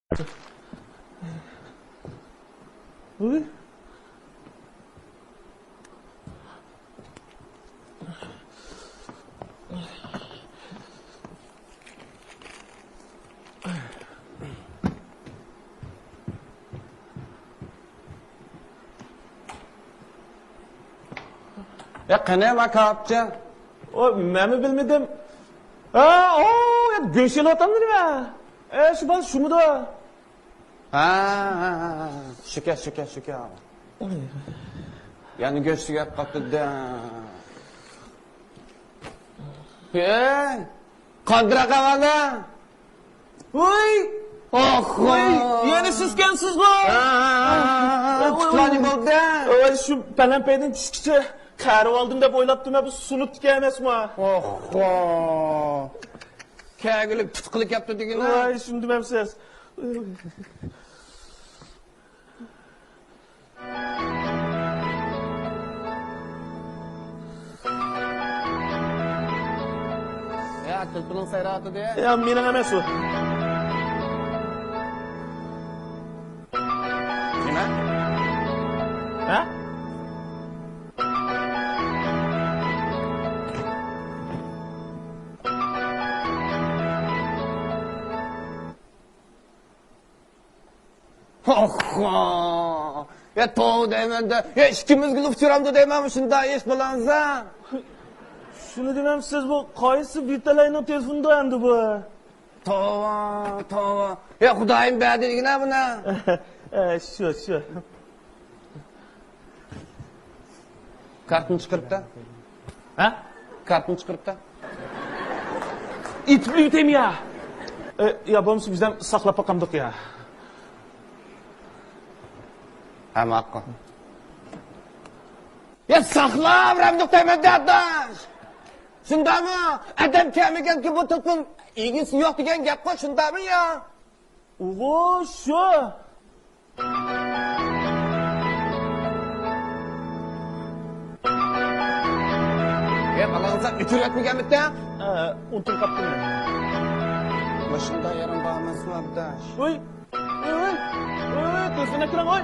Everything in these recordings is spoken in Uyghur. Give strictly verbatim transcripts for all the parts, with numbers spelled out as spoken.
ۋۇي. يا قېنى، ما كاپچى؟ ئو، مەنمۇ بىلمىدىم. ھا، ئو، يا گۆش ئېلىۋاتامدۇ نېمە؟ ئە، شۇ بالا شۇمىدۇ؟ ھا، ھا، ھا، ھا. شۇكە، شۇكە، شۇكە. يەنە گۆش تۈگەپ قاپتۇ-دە. ھەي! قاندىراق ئەۋەلە! ۋۇي! ئاخ! ۋۇي! يەنە سىزكەنسىزغۇ؟ ھا، ھا، ھا، ھا. ۋۇي، ۋۇي، پۇتلارنى ۋۇي. بولدى. ۋۇي، شۇ پەلەمپەيدىن چۈشكىچە قەرىۋالدىم دەپ ئويلاپتىمەن، بۇ سۇنۇپتىكەن ئەمەسمۇ؟ ئاخ! كەگۈلۈك تۇتقىلى كەپتۇ دېگىنە. ۋاي، شۇنى دېمەمسىز. يا، تېلېفونۇڭ سايراۋاتىدۇ. يا، مېنىڭ ئەمەس ئۇ. نېمە؟ ھە؟ ئاخا! يا توۋا دەيمەن-دە، يا ئىككىمىزگىلا ئۇچرامدۇ دەيمەن، شۇنداق ئىش بولامسا؟ شۇنى دېمەمسىز، بۇ قايسى بىر تەلەينىڭ تېلېفونىدا ئەمدى بۇ؟ توۋا، توۋا. يا خۇدايىم بەردى دېگىنە بۇنى. ئە، شۇ، شۇ. كارتىنى چىقىرىپتا. ھە؟ كارتىنى چىقىرىپتا. ئېيتىپ ئۆتەيمۇ يا؟ ئە، يا بولمىسا بىزدەن ساقلاپ باقامدۇق يا؟ ھە، ماقۇل. يا ساقلاپ بېرەمدۇق دەيمەن-دە، ئاداش. شۇنداقمۇ؟ ئادەم كەلمىگەنكى بۇ تېلېفون ئىگىسى يوق دېگەن گەپقۇ، شۇنداقمۇ يا؟ ئۇغۇ شۇ. ئە، بالاڭىزغا ئۆچۈرۈۋەتمىگەنمىتى؟ ئە، ئۇنتۇپ قاپتىمەن. ماشىنىدا يېرىڭ بار ئەمەسمۇ، ئابداش؟ ۋوي، ۋوي، ۋوي، ۋوي، ۋوي، تېلېفون ئەكىلىڭ، ۋوي.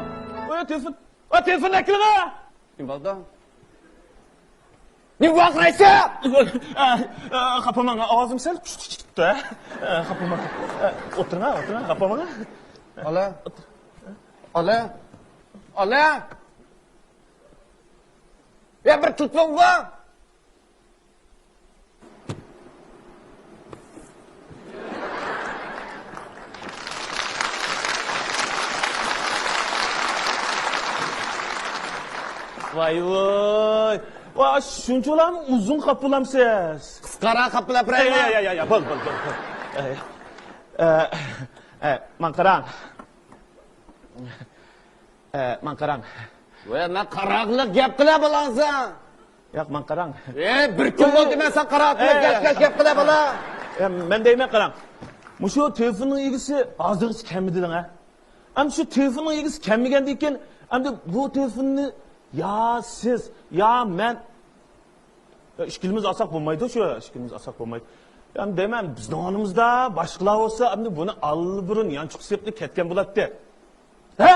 ۋوي، تېلېفون، ۋوي، تېلېفون ئەكىلىڭ. نېمە بولدى؟ نېمە ۋارقىرايسەن؟ ئە، ئە، خاپا بولماڭ، ئاۋازىم سەل چىقىپ كېتىپتۇ، ئە. ئە، خاپا بولماڭ. ئە، ئولتۇرۇڭ، ئولتۇرۇڭ، خاپا بولماڭ. ئالە. ئالە. ئالە. يا، بىر تۇتۇڭغۇ. ۋاي ۋاي. ۋا، شۇنچىلامۇ ئۇزۇن خاپا بولامسىز؟ قىسقاراق خاپا بولاپ بېرەيلى. يا، يا، يا، يا، بول، بول، بول، بول. ئە، ئە، ئە، ماڭا قاراڭ. ئە، ماڭا قاراڭ. ۋە، مەن قاراقلىق گەپ قىلە بولامسەن. ياق، ماڭا قاراڭ. ئە، بىر كۈن بولدى مەن ساڭا قاراقلىق ئە، گەپ، گەپ، گەپ قىلە بالا. ئە، مەن دەيمەن، قاراڭ. مۇشۇ تېلېفوننىڭ ئىگىسى ھازىرغىچە كەلمىدى دەڭ، ھە؟ ئەمدى شۇ تېلېفوننىڭ ئىگىسى كەلمىگەندىن كېيىن، ئەمدى بۇ تېلېفوننى يا سىز، يا مەن، يا ئىككىلىمىز ئالساق بولمايدۇ شۇ، ئىككىلىمىز ئالساق بولمايدۇ. ئەمدى دەيمەن، بىزنىڭ ئورنىمىزدا باشقىلار بولسا، ئەمدى بۇنى ئاللىبۇرۇن يانچۇقى سىرتقا كەتكەن بولاتتى. ھە!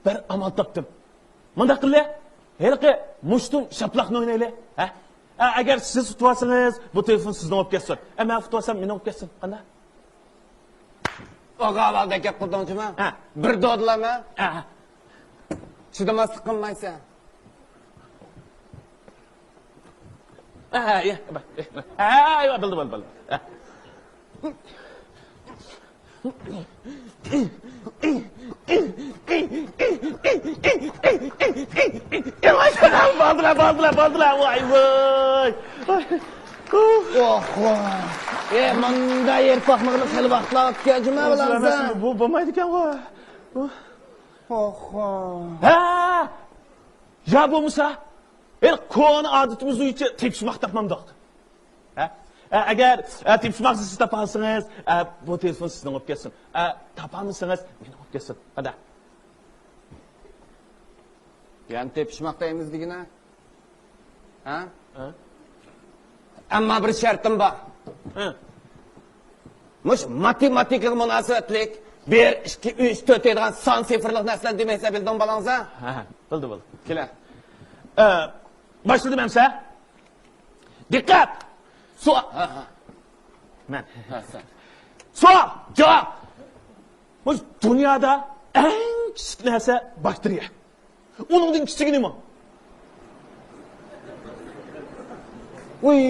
بىر ئامال تاپتىم. مۇنداق قىللى، ھېلىقى مۇشتۇم شاپىلاقنى ئوينايلى. ھە؟ ئە، ئەگەر سىز ئۇتۇۋالسىڭىز، بۇ تېلېفون سىزنىڭ بولۇپ كەتسۇن. ئە، مەن ئۇتۇۋالسام، مېنىڭ بولۇپ كەتسۇن. قانداق؟ ئوغا، ئاۋازدا گەپ قىلدىڭ جۇما. ھە. بىر دودىلام، ھە؟ ھە. چىدىماسلىق قىلمايسەن. ھە، ھە، يە، ھە، ھە، بولدى، بولدى، بولدى. ھە. بالدىلا، بالدىلا، بالدىلا، ۋاي، ۋاي. ئوھ، ۋاي. ئە، مۇنداق يېرىپ باقمىغىلى خېلى ۋاقىتلار ئۆتكەن جۇما بىلەن. بۇ بولمايدىكەنغۇ. ئوھ، ۋاي. ھە! يا بولمىسا، ھېلى كونا ئادىتىمىز بويىچە تېپىشماق تاپمامدۇق. ھە؟ ئە، ئەگەر، ئە، تېپىشماقنى سىز تاپالسىڭىز، ئە، بۇ تېلېفون سىزنىڭ بولۇپ كەتسۇن. ئە، تاپالمىسىڭىز، مېنىڭ بولۇپ كەتسۇن. قانداق؟ يەنە تېپىشماق دەيمىز دېگىنە؟ ھە؟ ھە؟ ئەمما بىر شەرتىم بار. ھە. مۇشۇ ماتېماتىكىغا مۇناسىۋەتلىك بىر، ئىككى، ئۈچ، تۆت دەيدىغان سان سىفىرلىق نەرسىلەرنى دېمەيسەن، بىلدىڭ بالامزا؟ ھە، بىلدى، بىلدى. كېلە. ئە، باشلىدىم ئەمسە. دىققەت! سوئال. ھە، ھە. مەن. ھە، سەن. سوئال! جاۋاب! بۇ دۇنيادا ئەڭ كىچىك نەرسە باكتېرىيە. ئۇنىڭدىن كىچىكى نېمە؟ ئۇي.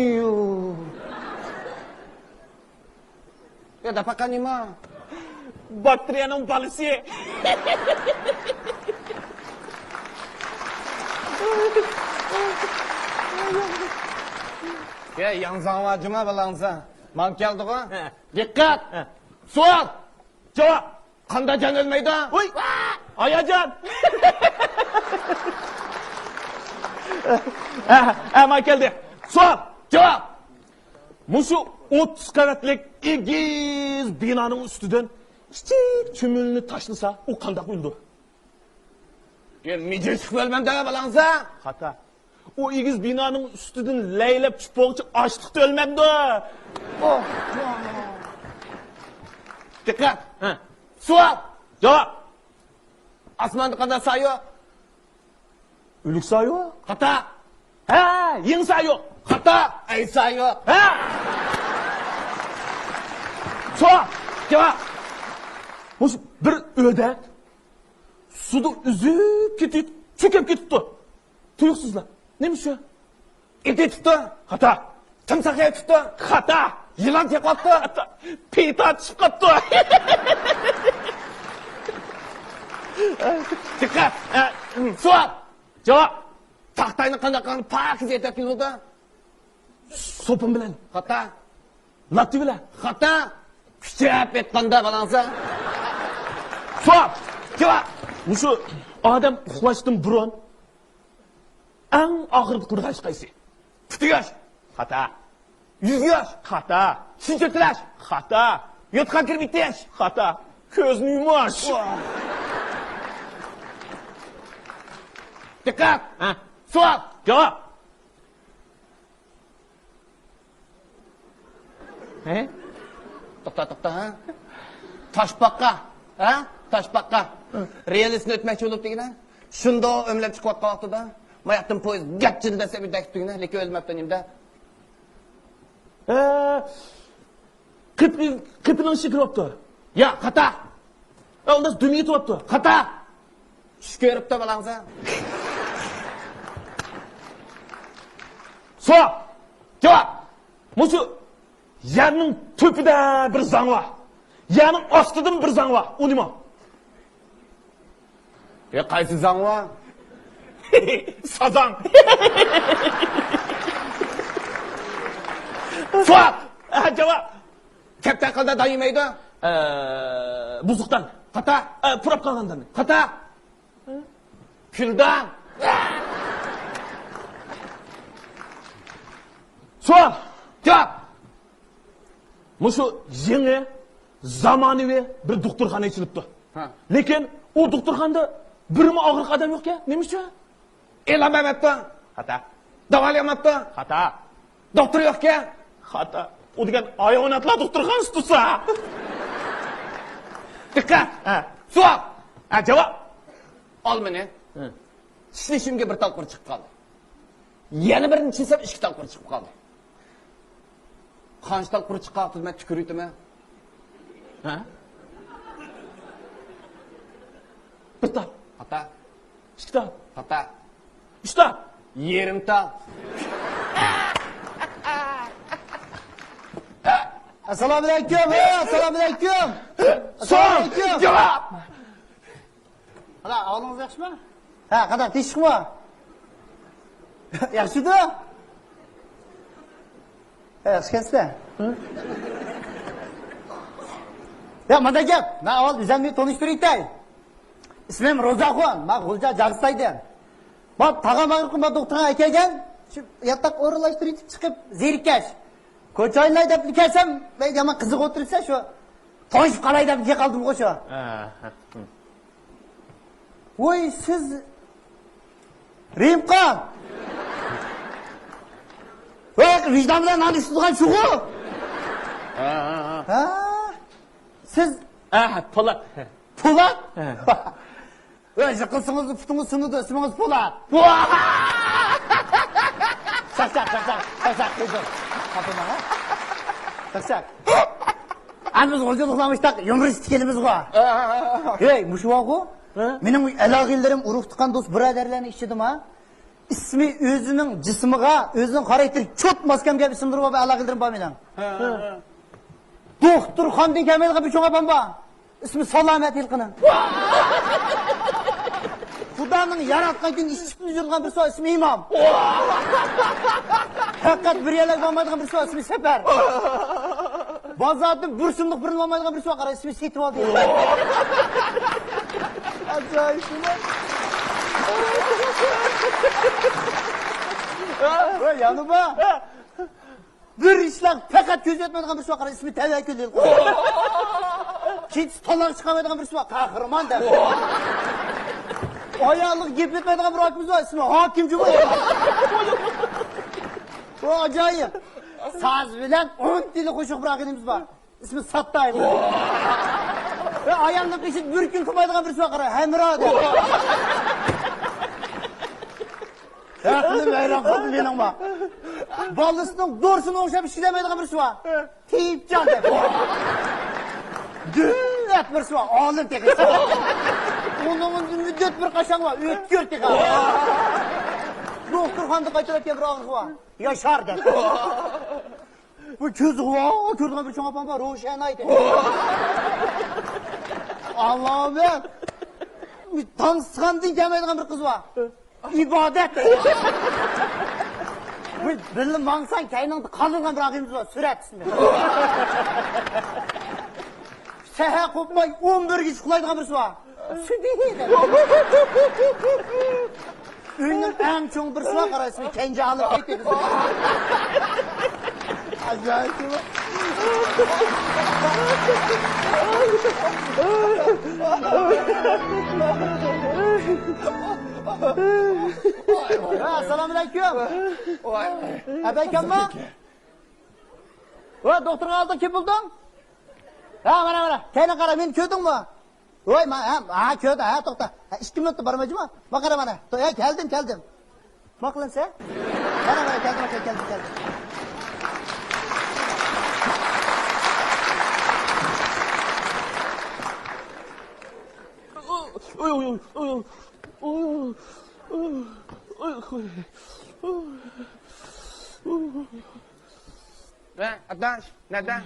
يا دەپەقە نېمە؟ باكتېرىيەنىڭ بالىسى. يا ياڭزاڭ ۋار جۇما بالاڭزا. ماڭا كەلدىغۇ. ھە. دىققەت! ھە. سوئال! جاۋاب! قاندا جان ئۆلمەيدۇ. ھۇي! ھاياجان! ھە، ھە، مانا كەلدى. سوئال! جاۋاب! مۇشۇ ئوتتۇز قەۋەتلىك ئېگىز بىنانىڭ ئۈستىدىن كىچىك چۈمۈلىنى تاشلىسا، ئۇ قانداق ئۆلىدۇ؟ يا مىجىرچىق ئۆلمەمدۇ بالاڭزا؟ خاتا. ئۇ ئېگىز بىنانىڭ ئۈستىدىن لەيلەپ چۈشۈپ بولغۇچە ئاچلىقتا ئۆلمەمدۇ؟ دىققەت! ھە. سوئال! جاۋاب! ئاسماندا قانداق سايە يوق؟ ئۆلۈك سايە يوق. خاتا! ھە، يېڭى سايە يوق. خاتا! ئەي سايە يوق. ھە! سوئال! جاۋاب! مۇشۇ بىر ئۆردەك سۇدا ئۈزۈپ كېتىپ، چۆكۈپ كېتىپتۇ. تۇيۇقسىزلا. نېمە شۇ؟ ئىت ئېتىپتۇ. خاتا. تىمساھ يەۋېتىپتۇ. خاتا. يىلان تېقىۋاپتۇ. خاتا. پېتا چىشىپ قاپتۇ. دىققەت. ئە، سوئال. جاۋاب. تاختاينى قانداق قىلغان پاكىز ئېتىپ كېلىدۇ؟ سوپۇن بىلەن. خاتا. لاتتى بىلەن. خاتا. كۈچەپ ئېيتقاندا بالاڭزا. سوئال. جاۋاب. مۇشۇ ئادەم ئۇخلاشتىن بۇرۇن ئەڭ ئاخىرىدا قۇرۇيدىغان ئىش قايسى؟ پۇت يۇيۇش. خاتا. يۈز يۇيۇش. خاتا. چىن چۆتىلەش. خاتا. يوتقان كىرىپ يېتىش. خاتا. كۆزنى يۇمۇش. دىققەت. ھە. سوئال. جاۋاب. ھە؟ توختا، توختا، ھە؟ تاشپاقا، ھە؟ تاشپاقا. رېلىسنى ئۆتمەكچى بولۇپ دېگىنە. شۇنداق ئۆمىلەپ چىقىۋاتقان ۋاقتىدا، ماياقتىن پويىز گەپچىلدەپ سەبىي دەكتۈگىنە، لېكىن ئۆلمەپتۇ نېمىدە. ھە، قېپى، قېپىنىڭ ئىچىگە كىرىۋاپتۇ. يا، خاتا. ئە، ئۇنداق دۈم يېتىۋاپتۇ. خاتا. چۈش كۆرۈپتۇ بالاڭزا. سوئال. جاۋاب. مۇشۇ يەرنىڭ تۆپىدە بىر زاڭ بار. يەرنىڭ ئاستىدىمۇ بىر زاڭ بار. ئۇ نېمە؟ يا قايسى زاڭ بار؟ سازاڭ. سوئال. ھە، جاۋاب. كەپتەر قىلدا دان يېمەيدۇ. ئە، بۇزۇقدان. خاتا. ئە، پۇراپ قالغاندان. خاتا. كۈلدان. سوئال. جاۋاب. مۇشۇ يېڭى زامانىۋى بىر دوختۇرخانا ئېچىلىپتۇ. ھە. لېكىن ئۇ دوختۇرخانىدا بىرمۇ ئاغرىق ئادەم يوقكەن. نېمە ئۈچۈن؟ ئېلان بەرمەپتۇ. خاتا. داۋالىيالماپتۇ. خاتا. دوختۇر يوقكەن. خاتا. ئۇ دېگەن ھايۋاناتلار دوختۇرخانىسى تۇرسا. دىققەت. ھە. سوئال. ھە، جاۋاب. ئالمىنى. ھە. چىشلىشىمگە بىر تال قۇر چىقىپ قالدى. يەنە بىرنى چىشلىسەم ئىككى تال قۇر چىقىپ قالدى. قانچە تال قۇر چىقىپ قاپتۇ، مەن تۈكۈرۈۋېتىمەن. ھە؟ بىر تال. خاتا. ئىككى تال. خاتا. ئۈچ تال. يېرىم تال. ئەسسالامۇئەلەيكۇم، ھە، ئەسسالامۇئەلەيكۇم. سوئال. ئەسسالامۇئەلەيكۇم. جاۋاب. ھالا، ئەھۋالىڭىز ياخشىمۇ؟ ھە، قانداق، تىنچلىقمۇ؟ ياخشىدۇ. ھە، ياخشى ئىكەنسىلەر. يا، مانداق گەپ. مەن ئاۋۋال ئۆزۈمنى تونۇشتۇرۇۋېتەي. ئىسمىم روزاخۇن. مەن غۇلجا جارسايدىن. مەن تاغام ئاغرىقىم، مەن دوختۇرغا ئەكەلگەن. شۇ ياتاق ئورۇنلاشتۇرۇۋېتىپ چىقىپ زېرىككەچ. كوچا ئايلىناي دەپلا كەلسەم، بەك يامان قىزىق ئولتۇرۇپسەن، شۇ تونۇشۇپ قالاي دەپ يىقالدىمغۇ شۇ. ھە، ھە. ۋوي، سىز رېمقا؟ ۋاي، ۋىجدان بىلەن نان ئىشلىتىدىغان شۇغۇ؟ ھە، ھە، ھە. ھە؟ سىز ھە، پولات. پولات؟ ھە. ۋە يىقىلسىڭىز پۇتىڭىز سۇنىدۇ، ئىسمىڭىز پولات. چاقچاق، چاقچاق، چاقچاق، قويدۇم. خاپىماڭ، ھە؟ چاقچاق. ئەمدى بىز غۇلجىلىقلار مۇشتاق يۇمۇرىستىك ئىكەنمىزغۇ. ھەي، مۇشۇ بارغۇ. ھە؟ مېنىڭ ئالاقىلىرىم، ئۇرۇق تۇغقان، دوست بۇرادەرلەرنىڭ ئىچىدىما، ئىسمى ئۆزىنىڭ جىسمىغا، ئۆزىنىڭ خاراكتېرىگە چوت ماس كەلگەن ئىسىملىرى بار ئالاقىلىرىم بار مېنىڭ. ھە، ھە. دوختۇرخانىدىن كەلمەيدىغان بىر چوڭ ئاپام بار. ئىسمى سالامەت ھېلىقىنىڭ. خۇدانىڭ ياراتقان كۈنى ئىشىكنى يۇرغان بىرسى بار، ئىسمى ئىمام. پەقەت بىر يەرلەرگە بارمايدىغان بىرسى بار، ئىسمى سەپەر. بازاردىن بىر سۇملۇق بىرنى ئالمايدىغان بىرسى بار، قارا، ئىسمى سېتىۋالدى. ئاجايىپ. ۋاي، يەنە بار. بىر ئىشلار پەقەت كۆزى يەتمەيدىغان بىرسى بار، قارا، ئىسمى تەۋەككۈل. كېچىسى تالاغا چىقالمايدىغان بىرسى بار، قەھرىمان دەپ. ئايالىغا گەپ يەتمەيدىغان بىر ئاكىمىز بار، ئىسمى ھاكىم جۇمۇ. بۇ ئاجايىپ. ساز بىلەن ئون تىلى قوشۇق بىر ئاغىنىمىز بار. ئىسمى ساتتايىم. ۋە ئايالنىڭ ئىشىنى بىر كۈن قىلمايدىغان بىرسى بار، قارا، ھەمرا دەپ. ھەقنى ۋەيران قىلدى مېنىڭمۇ. بالىسىنىڭ دورىسىنى ئوڭشاپ ئىشلەيدىغان بىرسى بار. تېيىپجان دەپ. دۆلەت بىرسى بار، ئالىم تېخى. ئۇنىڭ مۇددەت بىر قاچان بار، ئۆتكۈر تېخى. دوختۇرخانىدا قايتۇرۇۋەتكەن بىر ئاغرىقى بار. ياشار دەپ. بۇ كۆزى غۇۋا كۆرىدىغان بىر چوڭ ئاپام بار، روشەن ئايدى. ئاللاھۇ ئەكبەر. تاڭ سىغاندىن كەلمەيدىغان بىر قىز بار. ئىبادەت. بۇ بىللە ماڭساڭ، كەينىڭدە قالىدىغان بىر ئاغىنىمىز بار، سۈرەت ئىسمى. سەھەر قوپماي ئون بىرگىچە ئۇخلايدىغان بىرسى بار. سۈبھى دەپ. ئۆينىڭ ئەڭ چوڭ بىرسى بار، قارا، ئىسمى كەنجى ئالىم. ئاجايىپ. ھە، ئەسسالامۇئەلەيكۇم. ۋاي. ئەبەيكەمما؟ ۋە، دوختۇرغا ئالدىڭ، كىم بولدۇڭ؟ ھە، مانا، مانا. كەينىڭ قارا، مېنى كۆردۈڭمۇ؟ ۋاي، ما، ھە، ھە، كۆردۈم، ھە، توختا. ھە، ئىككى مىنۇتتا بارمايجۇما؟ ما قارا، مانا. تو، ھە، كەلدىم، كەلدىم. ما قىلىمسەن؟ مانا، مانا، كەلدىم، كەلدىم، كەلدىم. ۋە ئاداش، نەدە؟